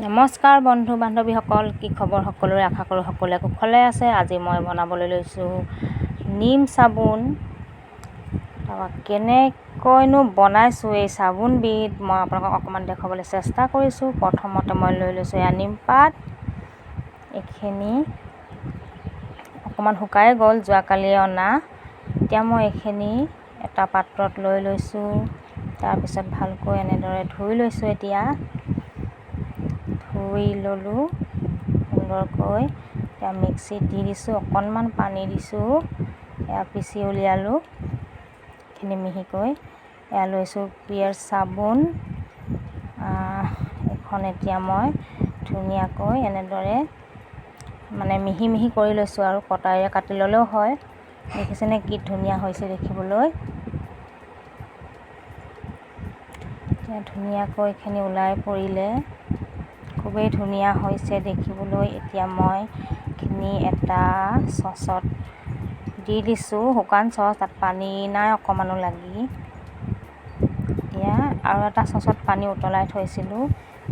নমস্কাৰ বন্ধু বান্ধৱীসকল, কি খবৰ সকলোৰে? আশা কৰোঁ সকলোৱে কুশলে আছে। আজি মই বনাবলৈ লৈছোঁ নিম চাবোন। তাৰপৰা কেনেকৈনো বনাইছোঁ এই চাবোনবিধ মই আপোনালোকক অকণমান দেখুৱাবলৈ চেষ্টা কৰিছোঁ। প্ৰথমতে মই লৈ লৈছোঁ এয়া নিমপাত। এইখিনি অকণমান শুকাই গ'ল, যোৱাকালি অনা। এতিয়া মই এইখিনি এটা পাত্ৰত লৈ লৈছোঁ। তাৰপিছত ভালকৈ এনেদৰে ধুই লৈছোঁ। এতিয়া ধুই ল'লোঁ সুন্দৰকৈ। এতিয়া মিক্সিত দি দিছোঁ, অকণমান পানী দিছোঁ। এয়া পিচি উলিয়ালোঁ এইখিনি মিহিকৈ। এয়া লৈছোঁ পিয়ৰ চাবোন এইখন। এতিয়া মই ধুনীয়াকৈ এনেদৰে মানে মিহি মিহি কৰি লৈছোঁ আৰু কটাৰীৰে কাটি ল'লেও হয়। দেখিছেনে কি ধুনীয়া হৈছে দেখিবলৈ? এতিয়া ধুনীয়াকৈ এইখিনি ওলাই পৰিলে, খুবেই ধুনীয়া হৈছে দেখিবলৈ। এতিয়া মই এইখিনি এটা চচত দি দিছোঁ, শুকান চচ, তাত পানী নাই অকণমানো লাগি। এতিয়া আৰু এটা চচত পানী উতলাই থৈছিলোঁ,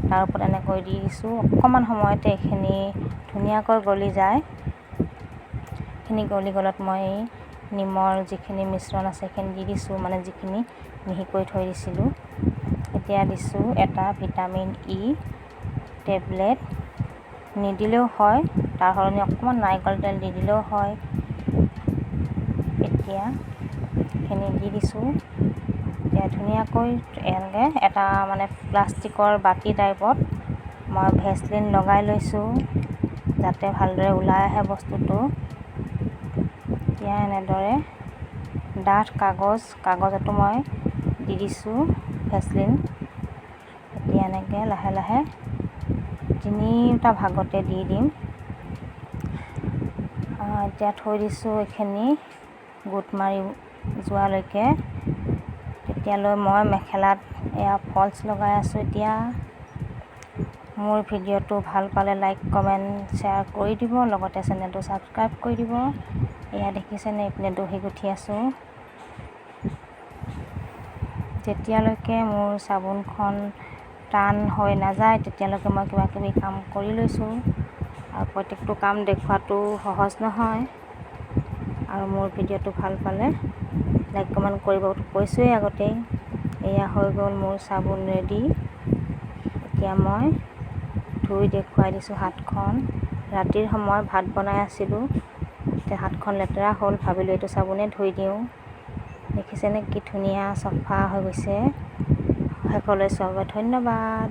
তাৰ ওপৰত এনেকৈ দি দিছোঁ। অকণমান সময়তে এইখিনি ধুনীয়াকৈ গলি যায়। এইখিনি গলি গ'লত মই নিমৰ যিখিনি মিশ্ৰণ আছে সেইখিনি দি দিছোঁ, মানে যিখিনি মিহিকৈ থৈ দিছিলোঁ। এতিয়া দিছোঁ এটা ভিটামিন ই টেবলেট। নিদিলেও হয়, তাৰ সলনি অকণমান নাৰিকল তেল দি দিলেও হয়। এতিয়া এইখিনি দি দিছোঁ। এতিয়া ধুনীয়াকৈ এনেকৈ এটা মানে প্লাষ্টিকৰ বাতি টাইপত মই ভেচলিন লগাই লৈছোঁ, যাতে ভালদৰে ওলাই আহে বস্তুটো। এতিয়া এনেদৰে ডাঠ কাগজতো মই দি দিছোঁ ভেচলিন। এতিয়া এনেকৈ লাহে লাহে তিনিওটা ভাগতে দি দিম। এতিয়া থৈ দিছোঁ এইখিনি গোট মাৰি যোৱালৈকে। তেতিয়ালৈ মই মেখেলাত এয়া ফলছ লগাই আছোঁ। এতিয়া মোৰ ভিডিঅ'টো ভাল পালে লাইক, কমেণ্ট, শ্বেয়াৰ কৰি দিব, লগতে চেনেলটো ছাবস্ক্ৰাইব কৰি দিব। এয়া দেখিছেনে, এইপিনে দহি গুঠি আছোঁ। যেতিয়ালৈকে মোৰ চাবোনখন টান হৈ নাযায়, তেতিয়ালৈকে মই কিবা কিবি কাম কৰি লৈছোঁ আৰু প্ৰত্যেকটো কাম দেখুৱাটো সহজ নহয়। আৰু মোৰ ভিডিঅ'টো ভাল পালে লাইক, কমেণ্ট কৰিব কৈছোঁৱেই আগতেই। এয়া হৈ গ'ল মোৰ চাবোন ৰেডি। এতিয়া মই ধুই দেখুৱাই দিছোঁ হাতখন। ৰাতিৰ সময় ভাত বনাই আছিলোঁ, এতিয়া হাতখন লেতেৰা হ'ল, ভাবিলোঁ এইটো চাবোনে ধুই দিওঁ। দেখিছেনে কি ধুনীয়া চফা হৈ গৈছে? শেষলৈ চোৱাৰ বাবে ধন্যবাদ।